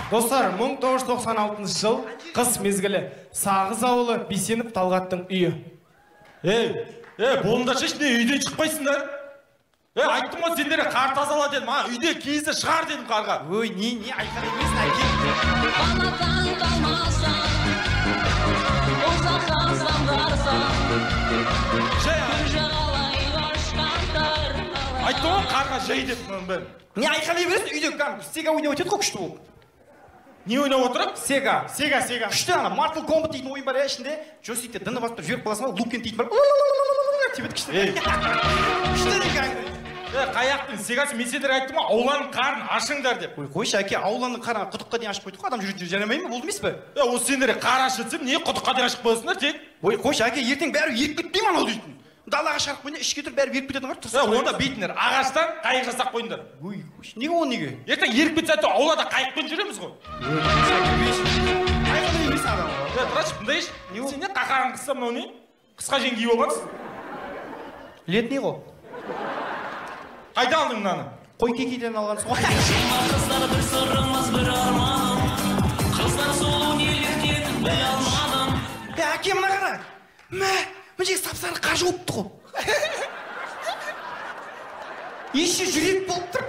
Достар, 1996 жыл қыс мезгілі. Сағыз ауылы, Бейсенов Талғаттың үйі. Ей, болыңдар шеш, не үйден шықпайсыңдар? Айттым ғой сендерге қар тазала дедім, үйде киізді шығар дедім қарға. Ой, не айқара емесің, әке. Айттым ғой қарға жай деп мынаның бәрін. Не айқалай бересің, үйде Сега ойнап өтеді ғой күшті болып. Не ойнап отырып? Сега. Сега, Сега. Күшті ана Mortal Kombat дейтін ойын бар ішінде. Джойстикте дыны басып жіберіп қаласың ғой, Лукен дейтін бар. Тебеді күшті. Күшті деген. Қаяқтың Сегасы, мен сендерге айттым ғой, ауланың қарын ашыңдар деп. Ой, қойшы әке, ауланың қарын құдыққа дейін ашып қойдық қой, адам жүретін жер жарамай ма, болды емес пе? Осы сендерге қар ашып десем, не құдыққа дейін ашып қоясыңдар тек? Ой, қойшы әке, ертең бәрі еріп кетпей ме анау дейтін. Далаға шығарып қойыңдар, ішке тұрып бәрі еріп кететін ғой. Онда бүйтіңдер, ағаштан қайық жасап қойыңдар. Ой, қойшы, неге ол неге? Ертең еріп кетсе, аулада қайықпен жүреміз ғой. Айқалай емес адам. Тұрашы, мындайшы, сен не қақаған қысса мынау не? Қысқа жең киіп алғансың. Летний ғой. Қайда алдың мынаны? Қой кекеден алғансың ғой. Қыздар бір сырымыз бір арманым. Қыздар сұлу неліктен біле алмадым. Әке, мына қара. Мә, мына жерге сап-сары қар жауыпты ғой. Еще жүрек болып тұр.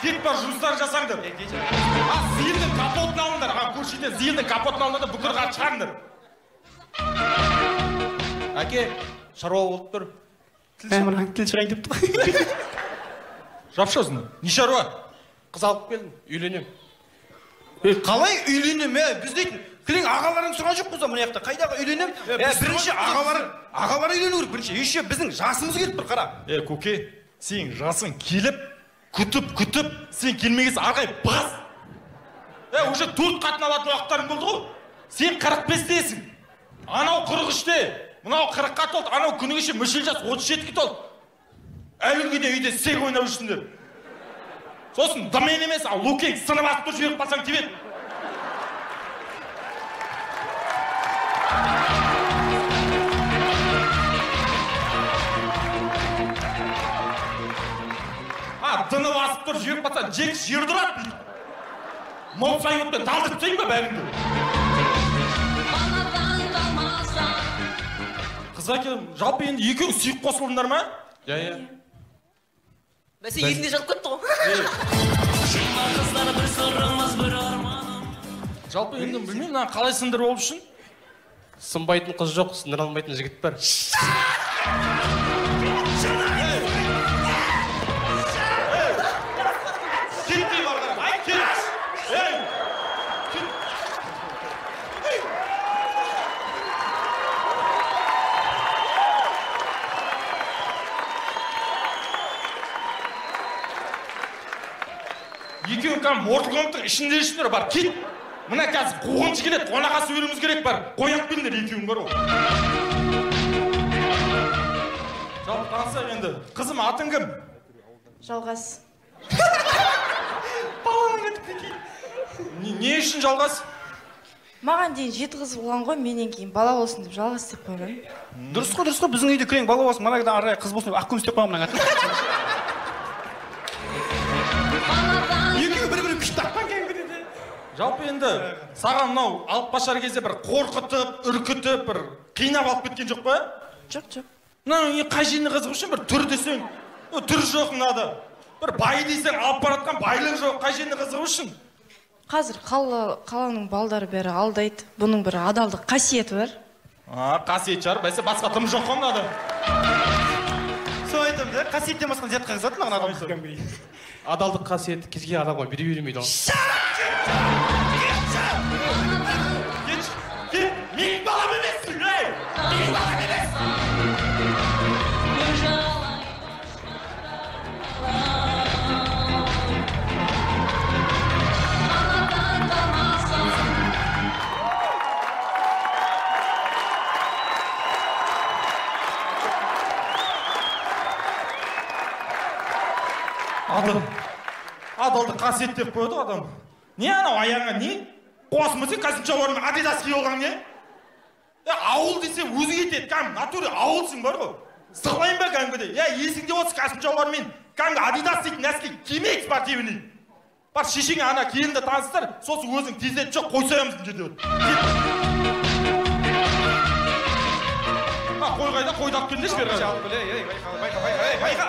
Кет бар, жұмыстарын жасаңдар. Зиылдың капотын алыңдар. Көршіден зиылдың капотын алыңдар да бүкіл қар шығарыңдар. Әке, шаруа болып тұр. Мына тіл шығайын деп тұр. Жапшы аузыңды. Не шаруа? Қыз алып келдім, үйленем. Қалай үйленем, біз дейтін? Кілең ағаларың сұрған жоқ болса мына жақта. Қайдағы үйленем? Бірінші ағалары үйлену керек бірінші. Еще біздің жасымыз келіп тұр, қара. Көке, сен жасың келіп, күтіп, сен келмегенсің ары қарай бас. Уже 4 қатын алатын уақыттарың болды ғой. Сен 45-тесің. Анау 43-те, мынау 40-қа толды, анау күні кеше мүшел жас 37-ге толды. Әлі күнге дейін үйде сек ойнап жүрсіңдер. Сосын дымен емес, ал Лукең сынып атып тұр жіберіп қалсаң тебеді. Дыны басып тұр, жіберіп қалса, жек жерді ұрады. Мопсайын өтпен талдырып тастайын ба бәріңді? Қыз әке, жалпы енді екеуің сүйіп қосылдыңдар ма? Иә, иә. Бәсе елінде жатып кетті ғой. Жалпы енді білмеймін, мынаны қалай сындырып алып үшін? Сынбайтын қыз жоқ, сындыра алмайтын жігіт бар. Екеуің кәдімгі Mortal Kombat'тың ішінде жүрсіңдер, бар, кет. Мына қазір қуғыншы келеді, қонақасы беруіміз керек, бар. Қояқ беріңдер, екеуің бар ғой. Жалпы танысайық енді. Қызым, атың кім? Жалғас. Баланың аты прикинь. Не үшін Жалғас? Маған дейін 7 қыз болған ғой, менен кейін бала болсын деп Жалғас деп қойған. Дұрыс қой, дұрыс қой, біздің үйде кілең бала болсын, мына ары қарай қыз болсын деп Ақкүміс деп қойған мынаның атын. Екеуі бір-бірін күшті тапқан кәдімгідей. Жалпы енді саған мынау алып қашар кезде бір қорқытып, үркітіп, бір қинап алып кеткен жоқ па? Жоқ, жоқ. Мынаның қай жеріне қызығып үшін бір түр десең, түр жоқ мынада. Бір бай десең, алып баратқан байлық жоқ, қай жеріне қызығып үшін? Қазір қаланың балдары бәрі алдайды. Бұның бір адалдық қасиеті бар. Қасиет шығар, бәсе басқа тым жоқ қой мынада. Сол айтамын да, қасиеттен басқа зиятқа қызады маған адам. Адалдық қасиетті кез келген адамға бере бермейді ғой. Кет, кет, менің балам емессің, ей! Менің балам емессің! Адалдық қасиет деп қояды адам. Не анау аяғыңа не? Қуасың ба сен костюм шалбармен Адидас киіп алған не? Ауыл десе өзі кетеді, кәдімгі натуре ауылсың бар ғой. Сығылайын ба кәдімгідей? Е, есіңде болсын, костюм шалбармен кәдімгі Адидас дейтін носки кимейді спортивный. Бар шешеңе ана келінді таныстыр, сосын өзің тездетіп жоқ, қой соямыз мына жерде. А, қой қайда? Қойды алып келіңдерші бері қарай. Ей, байқа, байқа, байқа, ей, байқа.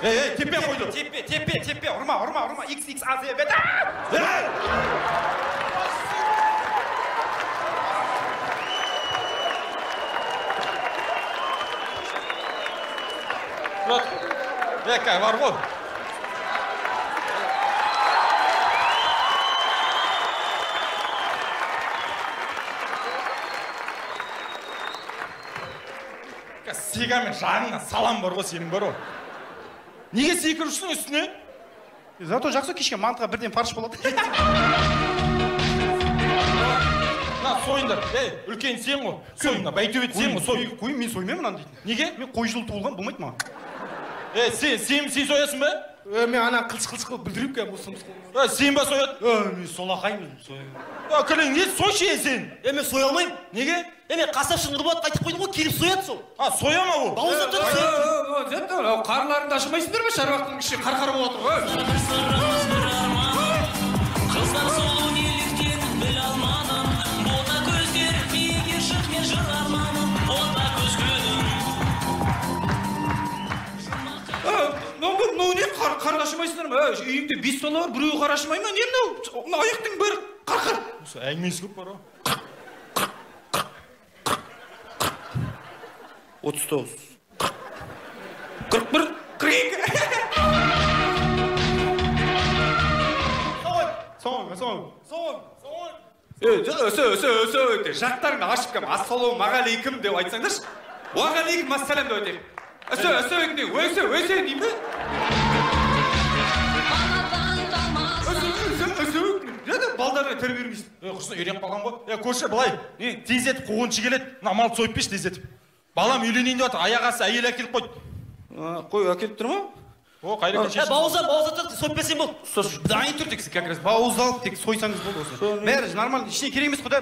Ей, ей, теппе қойды. Теппе, теппе, теппе, ұрма, ұрма, ұрма. X, X, A, Z, B, Ей! Е, бар ғой. Сегамен жағыңнан салам бар ғой, сенің бар ғой. Неге секіріп жүрсің үстіне? Зато жақсы, кешке мантыға бірден фарш болады. Мына сойыңдар. Ей, үлкен сен ғой. Сой, мына бәйтөбет сен ғой, сой. Қой, мен соймаймын мынаны дейтін. Неге? Мен қой жылы туылған, болмайды маған. Е, сен соясың ба? Мен ана қылш-қылш қылып бүлдіріп кәм осы. Сен ба сояды? Мен солақаймын, соямын. Кілең, не сойшы сен? Мен соя алмаймын. Неге? Мен қасапшы Нұрболатқа айтып қойдым ғой, келіп сояды сол. А, соя ма ол? Бауыздап тұрып сояды. Қарындарыңды ашымайсыңдар ма? Шаруақтың іші қар-қар болып отыр ғой. Бір сырымыз, бір арманым. Қыздар сұлу неліктен біле алмадым. Бота көздер биге шық мен жыр арманым. Бота көз күнім. Мынау не? Қарын ашымайсыңдар ма? Үйіңде 5 бала бар, біреуі қар ашымай ма? Не мынау? Мына аяқтың бәрі қар-қар. Осы әңгімесі көп бар ғой. 39, 41, 42. Соң, соң, соң. Өсе, жақтарыңды ашып кәм, ассалаумағалейкум деп айтсаңдаршы. Уағалейкум ассалам деп айтайық. Өсе, өсе, өсе деймін бе? Өсе, өсе, өсе. Балдарына тәрбие бермейсің. Құрсын, үйреніп қалған ғой. Көрші, былай, тездетіп қуғыншы келеді. Мына малды сойып берші тездетіп. Балам үйленейін деп жатыр, аяқ асты әйел әкеліп қойды. Қой әкеліп тұр ма? О, қайрекен шешім. Бауыздап, бауыздап сойып берсең болды. Дайын тұр тек, как раз бауыздалып тек сойсаңыз болды осы. Бәрі нормально, ештеңе керек емес қой да.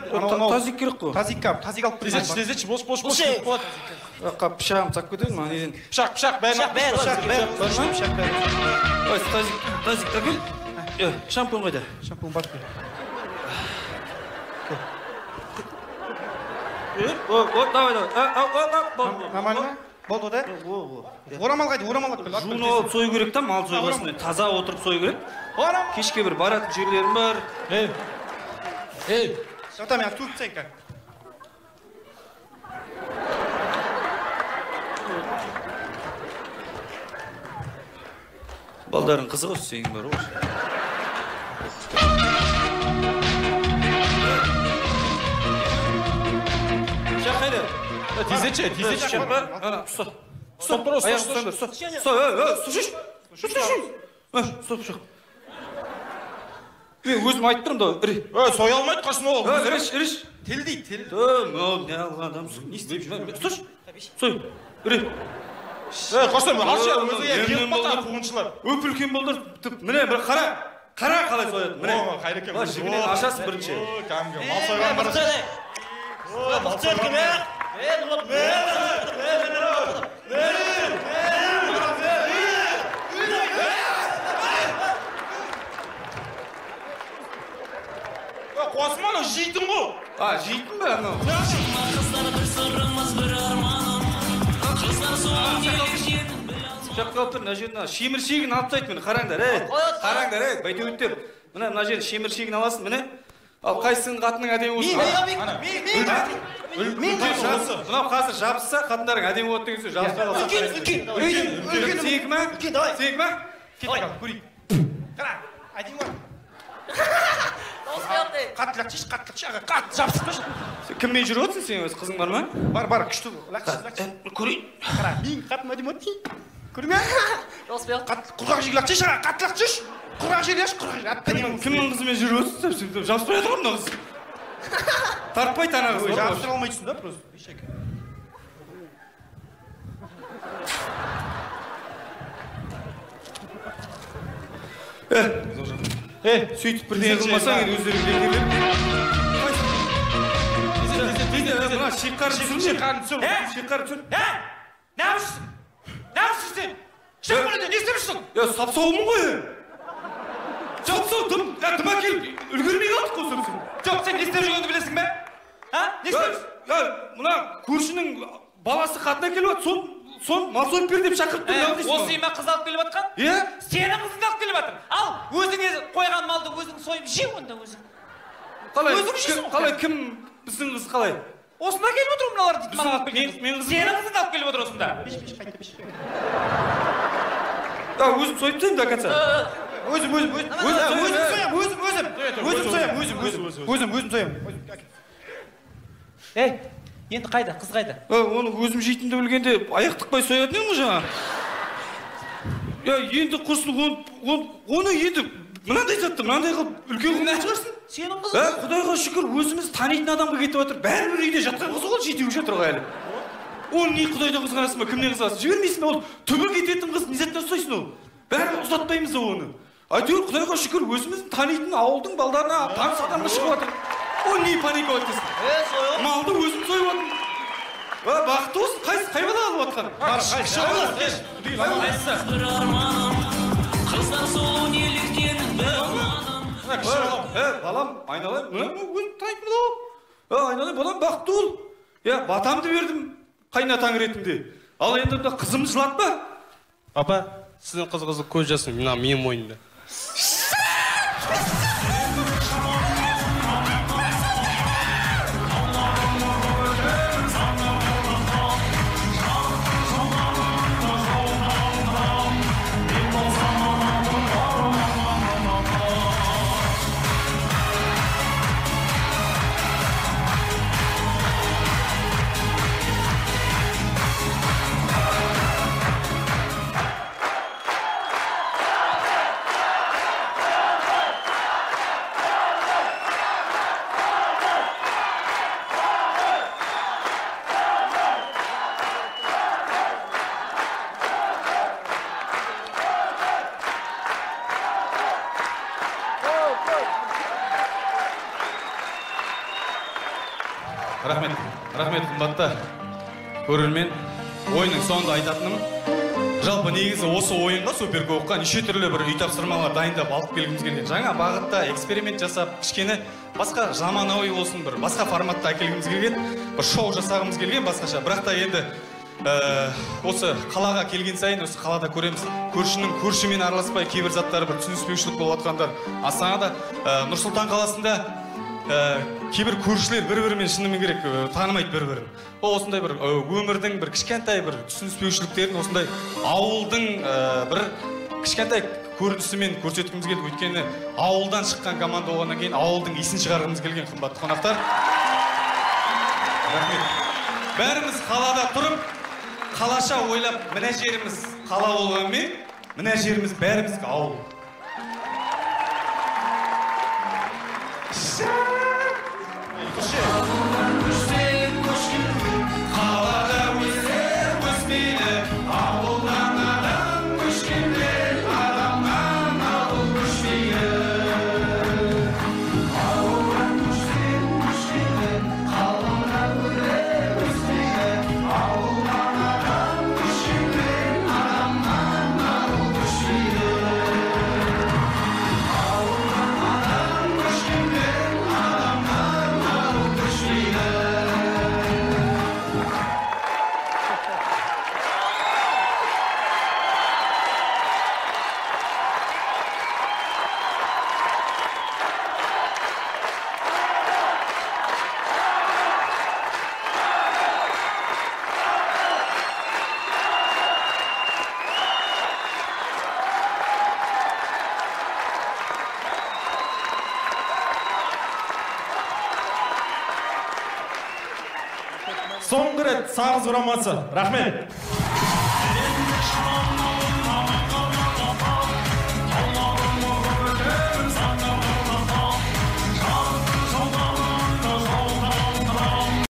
Тазик керек қой. Тазик, тазик алып Тездетші, тездетші, бош, бош, бош. Пышағым тап кетеді ма неден? Пышақ, пышақ, бәрін. Пышақ, бәрі. Пышақ, бәрі. Тазик, тазик әкел. Шампунь қайда? Шампунь бар. Давай, давай. Нормально? Болды, да? Орамал қайда? Орамал алып кел. Жуынып алып сою керек та, мал сойғасын таза отырып сою керек. Кешке бір баратын жерлерім бар. Ей. Ей. Тоқта, мен туып тастайын қазір. Балдарың қызық осы сенің бар ғой. Пышақ қайда? Тездетші, тездетші. Ана, ұста. Ұстап тұр, ұста, ұста. Ұста, ұста, ұста, пышақ. Мен өзім айтып тұрмын да, ірі. Соя алмайды, құрсын ол. Іріш, іріш. Тілдейді, тіл. Мынау не алған адамсың? Не істеп жүрсің? Ұсташы. Сой, ірі. Құрсын, алшы, өзі келіп қалды қуғыншылар. Өп үлкен балдар, міне бір қара. Қара қалай сояды, міне. Қайрекен. Жігінен ашасың бірінші. Кәдімгі мал сойған бар. Мықты екен, Қосма, анау жейтін ғой. А, жейтін бе анау? Қыздар бір сырымыз, бір арманым. Қыздар сұлу неліктен біле алмадым. Пышақ қалып тұр, мына жерін шеміршегін алып тастайды міне, қараңдар, ей. Қараңдар, ей, бәйтөбеттер. Мына мына жерін шеміршегін аласың, міне. Ал қайсының қатының әдемі болсын? Мен Мынау қазір жабысса, қатындарың әдемі болады деген сөз, жабысса алса. Үлкен, үлкен. Үлкен. Сенікі ма? Үлкен, давай. Сенікі ма? Кеттік, көрейік. Қара, әдемі бар. Қатты лақшыш, қатты лақшыш, аға, қатты жабысып тұршы. Сен кіммен жүріп отырсың сен өзі, қызың бар ма? Бар, бар, күшті. Лақшыш, лақшыш. Көрейін. Қара, мен қатыным әдемі болады. Көрме? Дауыс бер. Қатты құрғақ жерге лақшыш, аға, қатты лақшыш. Құрғақ жерге лақшыш, құрғақ жерге. Әп-әдемі. Кімнің қызымен жүріп отырсың? Сен жабыспай жатыр ғой мына қыз. Тартпайды ана қыз. Жабыстыра алмайсың да просто. Сөйтіп бірдеңе қылмасаң, енді өздерің белгілеп. Мына Шек қарын түсір. Шек қарын түсір. Шек қарын түсір. Неғып Неғып сен? Шық мына, не істеп жүрсің? Я сап-саумын ғой. Сап-сау, дым әкеліп үлгермей қалдық қой сап-сау. Жоқ, сен не істеп жүргеніңді білесің бе? А? Не істеп жүрсің? Я, мына көршінің баласы қатын әкеліп жатыр, сон мал сойып бер деп шақырып тұр. Осы үйіме қыз алып келіп жатқан? Иә. Сенің қызыңды алып келіп жатыр. Ал, өзіңе қойған малды өзің сойып же онда өзің. Қалай? Өзің жейсің. Қалай, кім біздің қыз қалай? Осында келіп отыр мыналар дейді, маған алып келген. Сенің қызыңды алып келіп отыр осында. Да, өзім сойып тастаймын до конца. Өзім соям, өзім соям, өзім соям. Ей, енді қайда, қыз қайда? Оны өзім жейтінді білгенде аяқ тықпай соятын едім ғой жаңа. Я, енді құрсын, оны енді мынандай затты, мынандай қылып үлкен қылмай шығарсың. Сенің қызың. Құдайға шүкір, өзіміз танитын адамға кетіп жатыр. Бәрібір үйде жатқан қыз ғой, жетеуі жатыр ғой әлі. Оны не құдайдан қызғанасың ба, кімнен қызғанасың? Жібермейсің бе, ол түбі кететін қыз, не заттан ұстайсың ол? Бәрібір ұзатпаймыз оны. Әйтеуір құдайға шүкір, өзіміздің танитын ауылдың балдарына, таныс адамға шығып жатыр. Оны не паника өткізсің? Малды өзім сойып жатырмын. Бақытты болсын, қай бала алып жатқан? Бір арманым, қыздар сұлу неліктен біле алмадым. Балам, айналайын, өзім танитын бала. Айналайын, балам, бақытты бол. Батамды бердім қайнатаң ретінде. Ал енді қызымды жылатпа. Апа, сіздің қызыңыздың көз жасын мына менің мойнымда. Рахмет, рахмет қымбатты көрермен. Ойынның соңында айтатыным, жалпы негізі осы ойынға Суперкубокқа неше түрлі бір үй тапсырмалар дайындап алып келгіміз келген. Жаңа бағытта эксперимент жасап, кішкене басқа заманауи болсын, бір басқа форматта әкелгіміз келген, бір шоу жасағымыз келген басқаша. Бірақ та енді осы қалаға келген сайын осы қалада көреміз, көршінің көршімен араласпай кейбір заттары бір түсініспеушілік болып жатқандар. Астанада, Нұр-Сұлтан қаласында кейбір көршілер бір-бірімен шынымен керек танымайды бір-бірін. Ол осындай бір өмірдің бір кішкентай бір түсініспеушіліктерін осындай ауылдың бір кішкентай көрінісімен көрсеткіміз келді. Өйткені ауылдан шыққан команда болғаннан кейін ауылдың есін шығарғымыз келген, қымбатты қонақтар. Рахмет. Бәріміз қалада тұрып, қалаша ойлап, мына жеріміз қала болғанмен, мына жеріміз бәрімізге ауыл. Қалада өсер өспейді, ауылдан адам көшкенде, адамнан ауыл көшпейді. Ауылдан көшкен көшкенде, қалада өрер өспейді, ауылдан адам көшкенде, адамнан ауыл көшпейді. Ауылдан адам көшкенде, адамнан ауыл көшпейді. Соңғы рет Сағыз құрамасы. Рахмет.